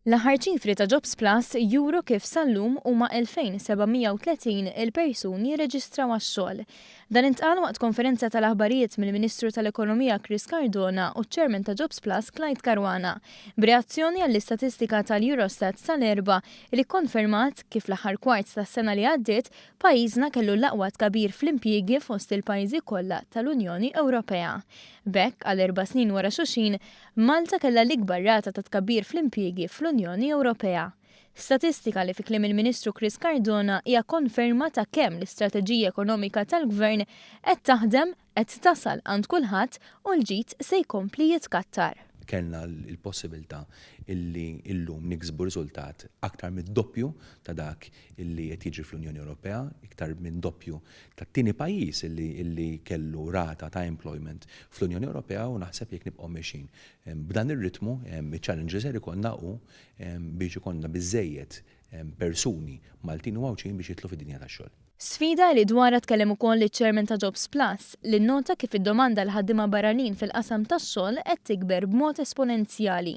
L-aħħar ċifri ta' Jobs Plus juru kif sal-lum huma 2,730 il-persuni rreġistraw għax-xogħol. Dan intqal waqt konferenza tal-aħbarijiet mill-Ministru tal-Ekonomija Chris Cardona u ċ-Chairman ta' Jobs Plus Clyde Caruana, b'reazzjoni għall-istatistika tal-Eurostat sal-Erbgħa li kkonfermat kif l-aħħar kwart tas-sena li għaddiet pajjiżna kellu l-aqwa tkabbir fl-impjiegi fost il-pajjiżi kollha tal-Unjoni Ewropea. B'hekk, għal erba' snin wara xulxin, Malta kellha l-ikbar rata ta' tkabbir fl-impjiegi fl-Unjoni Ewropea. Statistika li fi kliem il-Ministru Chris Cardona hija konferma ta' kemm l-istrateġija ekonomika tal-Gvern qed taħdem, qed tasal għand kulħadd u l-ġid se jkompli jitkattar. Kellna l-possibilità illi llum niksbu riżultat aktar mid-doppju ta' dak illi qed jiġri fl-Unjoni Ewropea, iktar minn doppju tat-tieni pajjiż illi illi kellu rata ta' employment fl-Unjoni Ewropea u naħseb jekk nibqgħu mexjin b'dan ir-ritmu, iċ-challenge li ser ikollna hu biex ikollna biżżejjed persuni Maltin u Għawdxin biex jidħlu fid-dinja tax-xogħol. Sfida li dwarha tkellem ukoll iċ-Chairman ta' Jobs Plus, li nnota kif id-domanda għal ħaddiema barranin fil-qasam tax-xogħol qed tikber b'mod esponenzjali.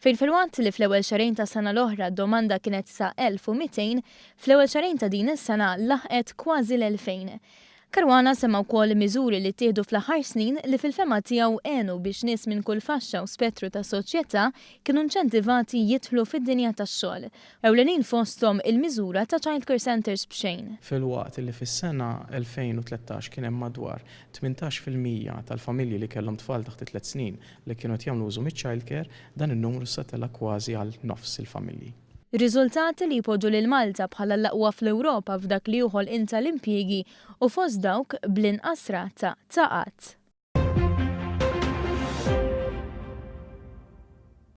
Fejn filwaqt li fl-ewwel xahrejn tas-sena l-oħra d-domanda kienet sa 1,200, fl-ewwel xahrejn ta' din is-sena laħqet kważi l-2,000. Caruana semma wkoll miżuri li ttieħdu fl-aħħar snin li fil-fehma tiegħu għenu biex nies minn kull faxxa u spettru tas-soċjetà kienu inċentivati jidħlu fid-dinja tax-xogħol. Ewlenin fosthom il-miżura ta' childcare centres b'xejn. Filwaqt li fis-sena 2013 kien hemm madwar 18% tal-familji li kellhom tfal taħt it-tliet snin li kienu qed jagħmlu użu miċ-childcare, dan in-numru issa tela' kważi għal nofs il-familji. Riżultati li jpoġġu lil Malta bħala l-aqwa fl-Ewropa f'dak li hu ħolqien tal-impjiegi u fost dawk bl-inqas rata ta' qgħad.